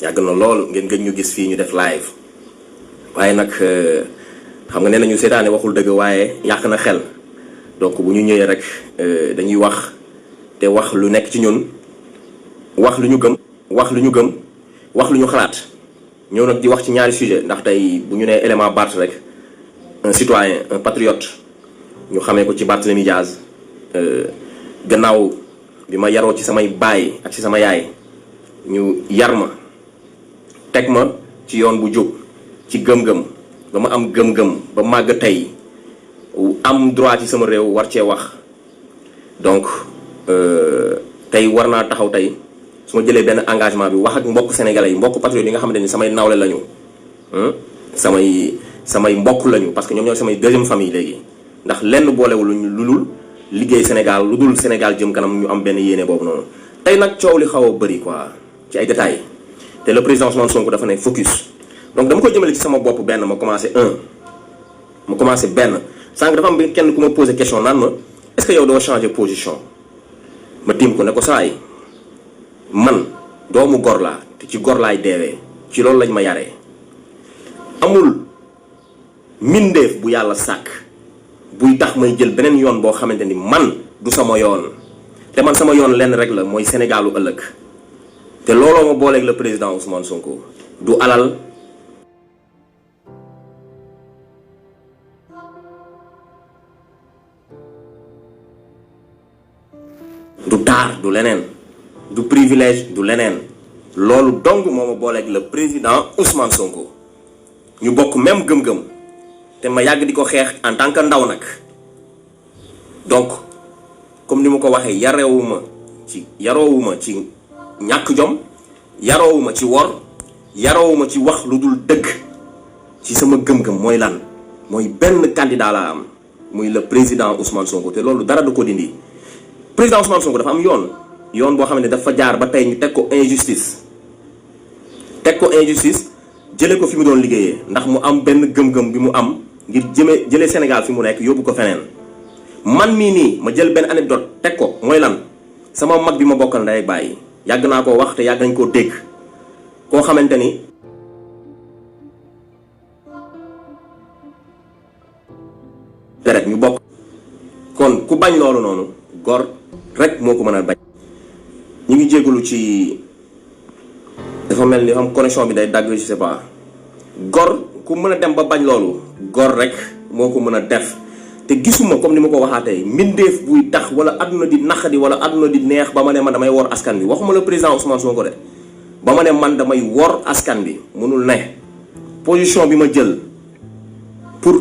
yàgg na lool ngeen gëj ñu gis fii ñu def live waaye nag xam nga nee nañu seetaane waxul dëgg waaye yàq na xel donc bu ñu ñëwee rek dañuy wax te wax lu nekk ci ñun wax lu ñu gëm wax lu ñu xalaat ñëw nag di wax ci ñaari sujet ndax tey bu ñu nee élément Barth rek un citoyen un patriote ñu xamee ko ci Barthélémy Dias gannaaw bi ma yaroo ci samay baay ak ci sama yaay ñu yar ma teg ma ci yoon bu jóg ci gëm-gëm ba ma am gëm-gëm ba màgg tey am droit ci sama réew war cee wax donc tey war naa taxaw tey su ma jëlee benn engagement bi wax ak mbokk sénégalais yi mbokk patriote yi nga xamante ni samay nawle lañu samay mbokk lañu parce que ñoom ñooy samay deuxième famille léegi ndax lenn boolewul lu dul liggéey Sénégal lu dul Sénégal jëm kanam ñu am benn yéene boobu noonu. tey nag coow li xaw a bëri quoi ci ay détails te le président Ousmane Sonko dafa ne focus donc dama koy jëmale ci sama bopp benn ma commencé benn sànq dafa am kenn ku ma posé question naan ma est-ce que yow doo changer position ma tiim ko ne ko saay man doomu gor laa te ci gor laay deewee ci loolu lañ ma yaree amul mbindeef bu yàlla sàkk buy tax may jël beneen yoon boo xamante ni man du sama yoon te man sama yoon lenn rek la mooy Sénégalu ëllëg te looloo ma booleeg le président Ousmane Sonko du alal du taar du leneen du privilège du leneen loolu dong moo ma booleeg le président Ousmane Sonko ñu bokk même gëm-gëm te ma yàgg di ko xeex en tant que ndaw nag donc comme ni ma ko waxee yaroowuma ci ñàkk jom yaroowuma ci wor yaroowuma ci wax lu dul dëgg ci sama gëm-gëm mooy lan mooy benn candidat laa am muy le président Ousmane Sonko te loolu dara du ko dindi président Ousmane Sonko dafa am yoon boo xam ne dafa jaar ba tey ñu teg ko injustice jëlee ko fi mu doon liggéeyee ndax mu am benn gëm-gëm bi mu am ngir jëlee Sénégal fi mu nekk yóbbu ko feneen man mii nii ma jël benn anecdote teg ko mooy lan sama mag bi ma bokkal ndey ak bàyyi yàgg naa koo wax te yàgg nañ koo dégg koo xamante ni deret ñu bokk kon ku bañ loolu noonu gor rek moo ko mën a bañ. ñu ngi jégalu ci dafa mel ni xam connexion bi day dagg je sais pas gor ku mën a dem ba bañ loolu gor rek moo ko mën a def te gisuma comme ni ma ko waxaatee mbindeef buy tax wala adduna di naqadi wala adduna di neex ba ma ne man damay wor askan bi waxuma le président Ousmane Sonko de ba ma ne man damay wor askan bi mënul ne position bi ma jël pour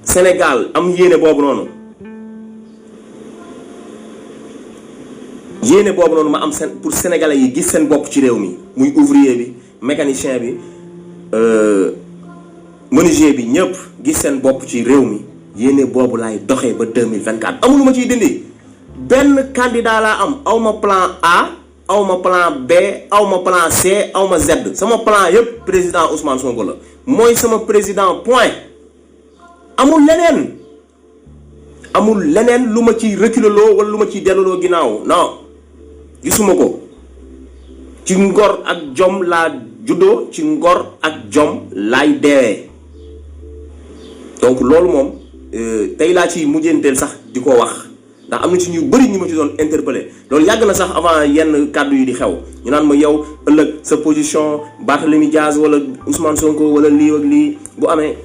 Sénégal am yéene boobu noonu ma am seen pour sénégalais yi gis seen bopp ci réew mi muy ouvrier bi mécanicien bi menuisier bi ñëpp gis seen bopp ci réew mi yéene boobu laay doxee ba 2024 amul lu ma ciy dindi benn candidat laa am aw ma plan A aw ma plan B aw ma plan C aw ma Z sama plan yëpp président Ousmane Sonko la mooy sama président point amul leneen lu ma ciy reculer loo wala lu ma ciy delloo ginnaaw non gisuma ko ci ngor ak jom laa juddoo ci ngor ak jom laay deewee donc loolu moom tey laa ci mujjanteel sax di ko wax ndax am na ci ñu bëri ñu ma ci doon interpellé loolu yàgg na sax avant yenn kàddu yi di xew ñu naan ma yow ëllëg sa position Barthélémy Dias wala Ousmane Sonko wala lii ak lii bu amee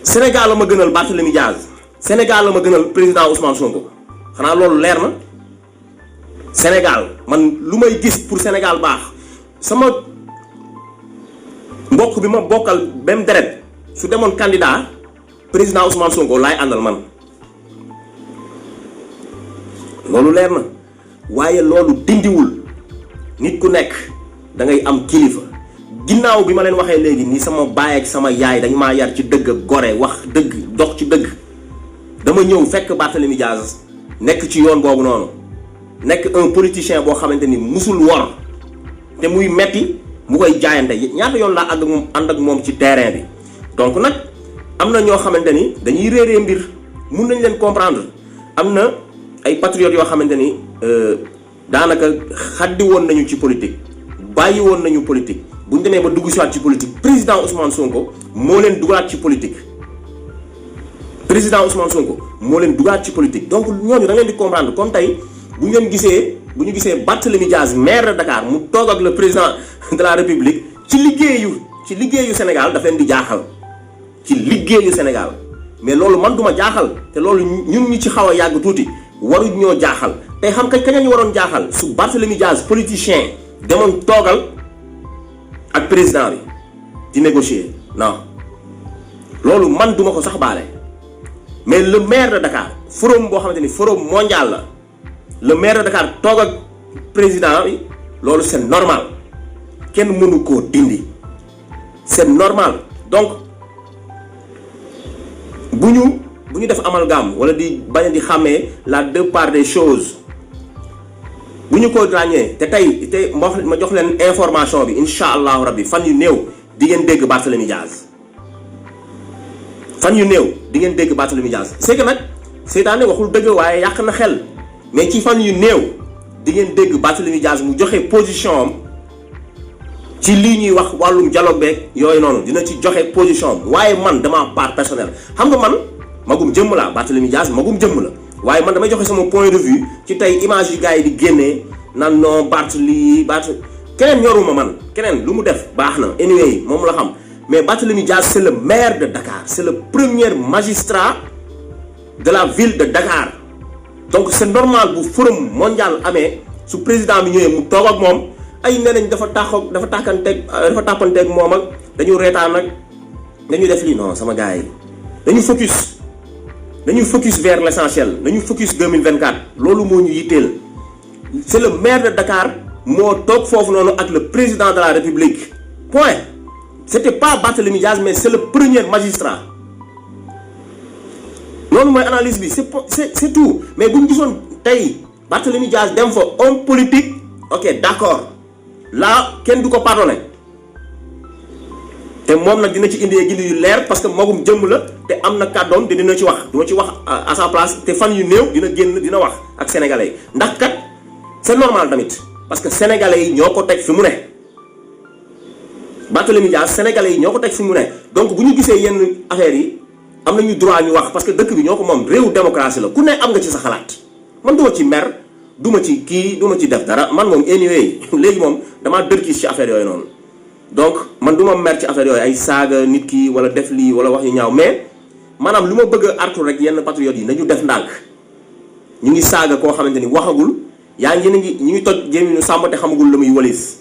Sénégal la ma gënal Barthélémy Dias Sénégal la ma gënal président Ousmane Sonko xanaa loolu leer na Sénégal man lu may gis pour Sénégal baax sama mbokk bi ma bokkal même deret su demoon candidat président Ousmane Sonko laay àndal man loolu leer na waaye loolu dindiwul nit ku nekk da ngay am kilifa ginnaaw bi ma leen waxee léegi ni sama baay ak sama yaay dañ maa yar ci dëgg ak gore wax dëgg dox ci dëgg dama ñëw fekk Barthélémy Dias nekk ci yoon boobu noonu nekk un politicien boo xamante ni musul wor te muy metti mu koy jaayante ñaata yoon laa ànd ak moom ci terrain bi donc nag am na ñoo xamante ni dañuy réeree mbir mun nañ leen comprendre am na ay patriotes yoo xamante ni daanaka xaddi woon nañu ci politique bàyyi woon nañu politique bu ñu demee ba dugg si waat ci politique président Ousmane Sonko moo leen dugalaat ci politique. président Ousmane Sonko moo leen dugalaat ci politique donc ñooñu da ngeen di comprendre comme tey bu ñu gisee Barthélémy Dias maire de Dakar mu toog ak le président de la République ci liggéeyu Sénégal daf leen di jaaxal ci liggéeyu Sénégal mais loolu man duma jaaxal te loolu ñun ñi ci xaw a yàgg tuuti waruñ ñoo jaaxal tey xam kañ ñu waroon jaaxal su Barthélémy Dias politicien demoon toogal ak président bi di négocier non loolu man duma ko sax baale mais le maire de Dakar forum boo xamante ni forum mondial la le maire de Dakar toog ak président bi loolu c'est normal kenn mënu koo dindi c'est normal donc bu ñu def amalgame wala di bañ di xàmmee la deux parts des choses bu ñu ko ràññee te ma jox leen information bi incha allahu rabbi fan yu néew di ngeen dégg Barthélémy Dias c'est que nag seytaane waxul dëgg waaye yàq na xel mais ci fan yu néew di ngeen dégg Barthélémy Dias mu joxe position am ci lii ñuy wax wàllum dialogue beeg yooyu noonu dina ci joxe position am waaye man dama part personnel xam nga man magum jëmm laa Barthélémy Dias magum jëmm la waaye man damay joxe sama point de vue ci tey image yi gars yi di génnee nan non keneen ñoruma man keneen lu mu def baax na anyway moom la xam mais Barthélémy Dias c'est le maire de Dakar c'est le premier magistrat de la ville de Dakar donc c'est normal bu forum mondial amee su président bi ñëwee mu toog ak moom ay nenañ dafa tàppanteeg moom ak dañu reetaan nag dañu def lii non sama gars yi dañu focus vers l'essentiel nañu focus 2024 loolu moo ñu yitteel c'est le maire de Dakar moo toog foofu noonu ak le président de la République point c'était pas Barthélémy Dias mais c'est le premier magistrat loolu mooy analyse bi c'est tout mais bu ñu gisoon tey Barthélémy Dias dem fa homme politique ok d'accord là kenn du ko pardonné te moom nag dina ci indi gindi yu leer parce que magum jëmm la te am na kàddoom te dina ci wax duma ci wax à sa place te fan yu néew dina wax ak sénégalais yi ndax kat c'est normal tamit parce que sénégalais yi ñoo ko teg fi mu ne Barthélémy Dias sénégalais yi ñoo ko teg fi mu ne donc bu ñu gisee yenn affaires yi am nañu droit ñu wax parce que dëkk bi ñoo ko moom réewu démocratie la ku ne am nga ci sa xalaat man duma ci mer duma ci def dara man moom anyway léegi moom damaa dërkiis ci affaire yooyu noonu donc man duma mer ci affaire yooyu ay saaga nit ki wala def lii wala wax yu ñaaw mais maanaam lu ma bëgg a artu rek yenn patriotes yi nañu def ndànk ñu ngi saaga koo xamante ni waxagul ñu ngi toj jéem ñu sàmm te xamagul la muy walis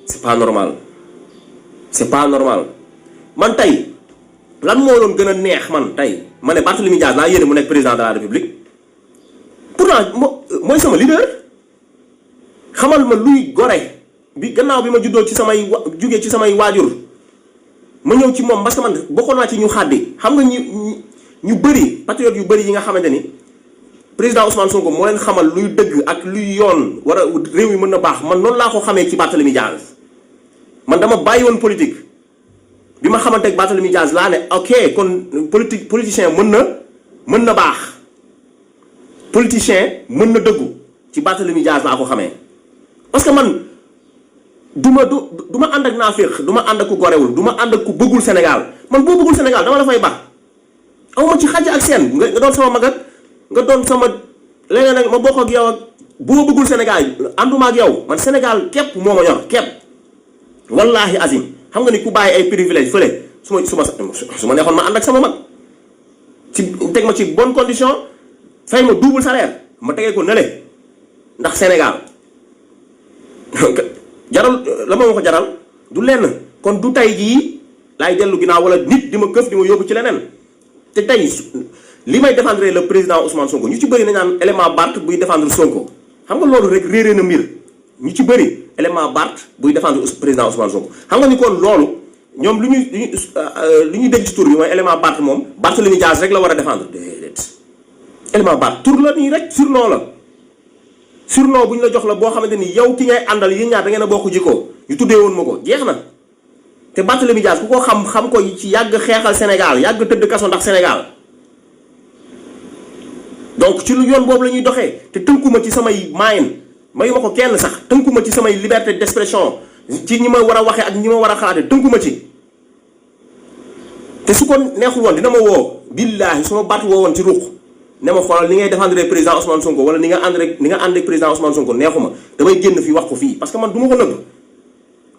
c'est pas normal man tey lan moo doon gën a neex man tey ma ne Barthélémy Dias laa yéene mu nekk président de la République pourtant mooy sama leader xamal ma luy gore bi gannaaw bi ma jugee ci samay waajur ma ñëw ci moom parce que man bokkoon naa ci ñu xàddi xam nga ñu bëri patriotes yu bëri yi nga xamante ni président Ousmane Sonko moo leen xamal luy dëgg ak luy yoon war a réew mi mën na baax man noonu laa ko xamee ci Barthélémy Dias man dama bàyyi woon politique bi ma xamante ak Barthélémy Dias laa ne ok kon politicien mën na baax politicien mën na dëggu ci Barthélémy Dias laa ko xamee parce que man du ma ànd ak naaféq du ma ànd ak ku gorewul du ma ànd ak ku bëggul Sénégal man boo bëggul Sénégal dama la fay baax awma ci xàjj ak seen nga doon sama mag ak nga doon sama leneen nag ma bokk ak yow ak boo bëggul Sénégal ànduma ak yow man Sénégal képp moo ma ñor képp wallahi azim xam nga ni ku bàyyi ay privilège fële su ma neexoon ma ànd ak sama mag ci teg ma ci bonne condition fay ma double salaire ma tegee ko nële ndax Sénégal jaral la ma ko jaral du lenn kon du tey jii laay dellu ginnaaw wala nit di ma këf di ma yóbbu ci leneen te tey li may défendre le président Ousmane Sonko ñu ci bëri nañ naan élément Barth buy défendre Sonko xam nga loolu rek réeré na mbir ñu ci bëri élément Barth buy défendre président Ousmane Sonko xam nga ni kon loolu ñoom lu ñuy dégg ci tur bi mooy élément Barth moom Barthélémy Dias rek la war a défendre déedéet élément Barth tur la nii rek surnom la surnom bu ñu la jox la boo xamante ni yow ki ngay àndal yéen ñaar da ngeen a bokk jikko ñu tuddee woon ma ko jeex na te Barthélémy Dias ku ko xam ko ci yàgg xeexal Sénégal yàgg tëdd kaso ndax Sénégal donc ci lu yoon boobu la ñuy doxee te tënkuma ci samay maayin mayu ma ko kenn sax tënkuma ci samay liberté d'expression ci ñi ma war a waxee ak ñi ma war a xalaate tënkuma ci te su ko neexul woon dina ma woo billaahi su ma baat woo woon ci ruq ne ma xoolal ni ngay défendre président Ousmane Sonko wala ni nga ànd ak président Ousmane Sonko neexuma damay génn fii wax ko fii parce que man du ma ko nëbb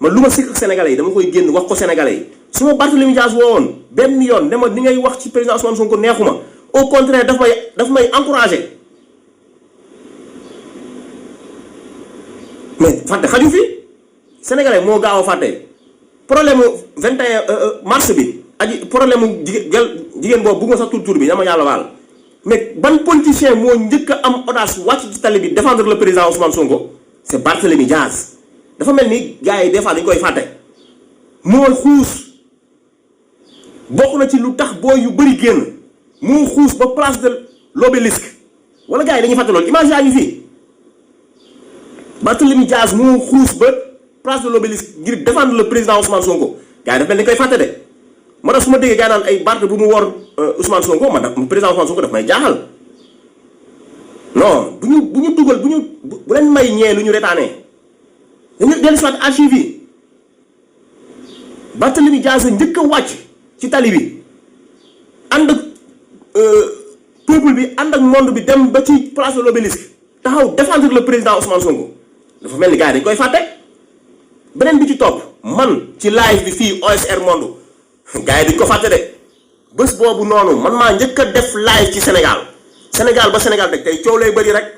man lu ma sikk ak sénégalais yi dama koy génn wax ko sénégalais yi su ma Barthélémy Dias woo woon benn yoon ne ma ni ngay wax ci président Ousmane Sonko neexuma au contraire daf may encouragé mais fàtte xaju fi sénégalais moo gaaw a fàtte problème 21 mars bi aji problème mu jigéen boobu bëgg nga sax tur bi dama yàlla baal mais ban politicien moo njëkk a am audace wàcc ci tali bi défendre le président Ousmane Sonko c'est Barthélémy Dias dafa mel ni gars yi des fois dañu koy fàtte moo xuus bokk na ci lu tax booy yu bëri génn moo xuus ba place de l'Obélisque wala gars yi dañuy fàtte loolu image yaa ngi fii Barthélémy Dias moo xuus ba place de l'Obélisque ngir défendre le président Ousmane Sonko gars yi dafa mel ni koy fàtte de moo tax su ma déggee gars naan ay Barth bu mu wor Ousmane Sonko man président Ousmane Sonko daf may jaaxal non bu ñu dugal bu leen may ñee lu ñu retaanee dañu dellu si waat archive yi Barthélémy Dias njëkk a wàcc ci tali bi ànd ak peuple bi ànd ak monde bi dem ba ci place de l'Obélisque taxaw défendre le président Ousmane Sonko dafa mel ni gars yi dañ koy fàtte beneen bi ci topp man ci live bi fii OSR Monde gars yi dañ ko fàtte de bés boobu noonu man maa njëkk a def live ci Sénégal ba Sénégal teg tey coow lay bëri rek